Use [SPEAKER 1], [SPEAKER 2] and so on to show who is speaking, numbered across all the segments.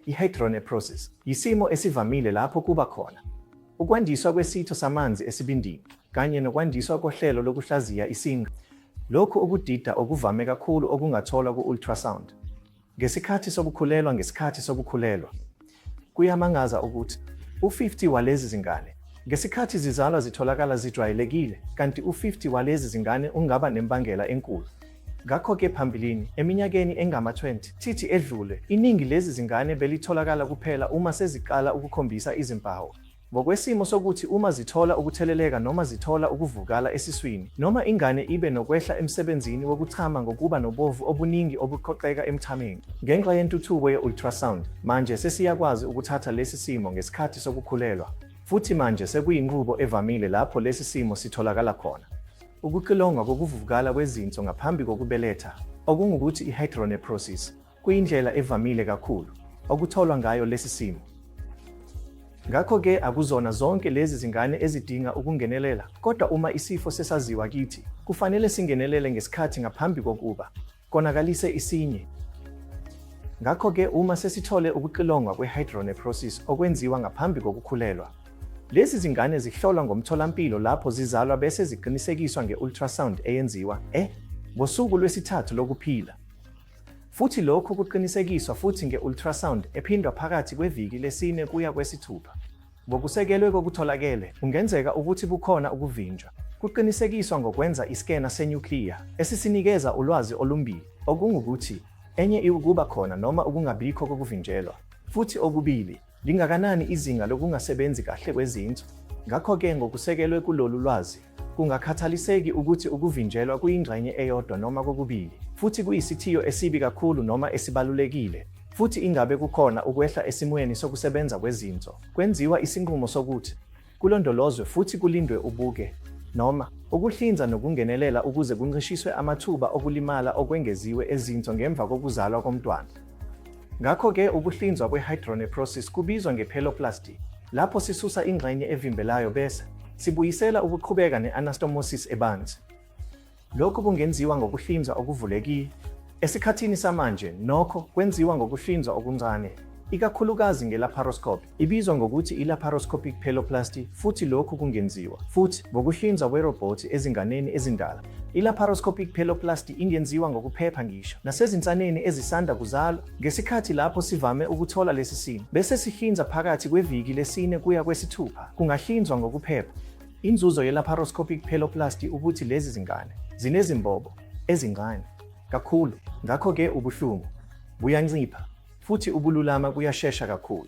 [SPEAKER 1] I-hydronephrosis yisimo esivamile lapho kuba khona ukwandiswa kwesitho samanzi esibindini kanye nokwandiswa kohlelo lokuhlaziya isinqa. Lokhu ukudida okuvame kakhulu okungatholwa ku-ultrasound ngesikhathi sokukhulelwa ngesikhathi sokukhulelwa. Kuyamangaza ukuthi u-50 walezi zingane ngesikhathi zizalwa zitholakala zijwayelekile kanti u-50 walezi zingane ungaba nembangela enkulu. Ngakho-ke phambilini, eminyakeni engama-20 thithi edlule, iningi lezi zingane belitholakala kuphela uma seziqala ukukhombisa izimpawu. Ngokwesimo sokuthi uma zithola ukutheleleka noma zithola ukuvukala esiswini, noma ingane ibe nokwehla emsebenzini wokuchama ngokuba nobovu obuningi obuqoqeka emthameni. Ngenxa yentuthuko ye-ultrasound, manje sesiyakwazi ukuthatha lesi simo ngesikhathi sokukhulelwa, futhi manje sekuyinqubo evamile lapho lesi simo sitholakala khona. Ukuxilongwa kokuvuvukala kwezinso ngaphambi kokubeletha, okungukuthi i-hydronephrosis, kuyindlela evamile kakhulu okutholwa ngayo lesi simo. Ngakho-ke akuzona zonke lezi zingane ezidinga ukungenelela, kodwa uma isifo sesaziwa kithi, kufanele singenelele ngesikhathi ngaphambi kokuba konakalise isinye. Ngakho-ke uma sesithole ukuxilongwa kwe-hydronephrosis okwenziwa ngaphambi kokukhulelwa, lezi zingane zihlolwa ngomtholampilo lapho zizalwa bese ziqinisekiswa nge-ultrasound eyenziwa e ngosuku lwesithathu lokuphila. Futhi lokhu kuqinisekiswa futhi nge-ultrasound ephindwa phakathi kweviki lesine kuya kwesithupha. Ngokusekelwe kokutholakele, kungenzeka ukuthi kukhona ukuvinjwa. Kuqinisekiswa ngokwenza iskena senyukliya, esisinikeza ulwazi olumbili, okungukuthi, enye iwukuba khona noma ukungabikho kokuvinjelwa, futhi okubili, lingakanani izinga lokungasebenzi kahle kwezinso. Ngakho-ke, ngokusekelwe kulolu lwazi, kungakhathaliseki ukuthi ukuvinjelwa kuyingxenye eyodwa noma kokubili, futhi kuyisithiyo esibi kakhulu noma esibalulekile, futhi ingabe kukhona ukwehla esimweni sokusebenza kwezinso, kwenziwa isinqumo sokuthi kulondolozwe futhi kulindwe ubuke, noma ukuhlinza nokungenelela ukuze kuncishiswe amathuba okulimala okwengeziwe ezinso ngemva kokuzalwa komntwana. Ngakho-ke ukuhlinzwa kwe-hydronephrosis kubizwa nge-pyeloplasty, lapho sisusa ingxenye evimbelayo bese sibuyisela ukuqhubeka ne-anastomosis ebanzi. Lokhu kungenziwa ngokuhlinzwa okuvulekile. Esikhathini samanje, nokho, kwenziwa ngokuhlinzwa okuncane, ikakhulukazi nge-laparoscopy. Ibizwa ngokuthi i-laparoscopic pyeloplasty futhi lokhu kungenziwa futhi ngokuhlinzwa kwerobhothi ezinganeni ezindala. I-laparoscopic pyeloplasty ingenziwa ngokuphepha ngisho nasezinsaneni ezisanda kuzalwa. Ngesikhathi lapho sivame ukuthola lesi simo, bese sihlinza phakathi kweviki lesine kuya kwesithupha, kungahlinzwa ngokuphepha. Inzuzo ye-laparoscopic pyeloplasty ukuthi lezi zingane zinezimbobo ezincane kakhulu, ngakho-ke ubuhlungu buyancipha futhi ukululama kuyashesha kakhulu.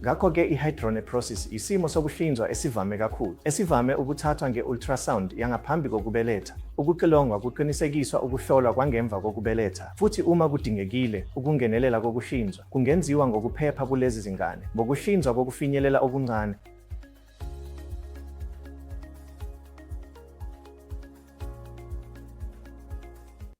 [SPEAKER 1] Ngakho-ke i-hydronephrosis isimo sokuhlinzwa esivame kakhulu, esivame ukuthathwa nge-ultrasound yangaphambi kokubeletha. Ukuxilongwa kuqinisekiswa ukuhlolwa kwangemva kokubeletha, futhi uma kudingekile, ukungenelela kokuhlinzwa kungenziwa ngokuphepha kulezi zingane ngokuhlinzwa kokufinyelela okuncane.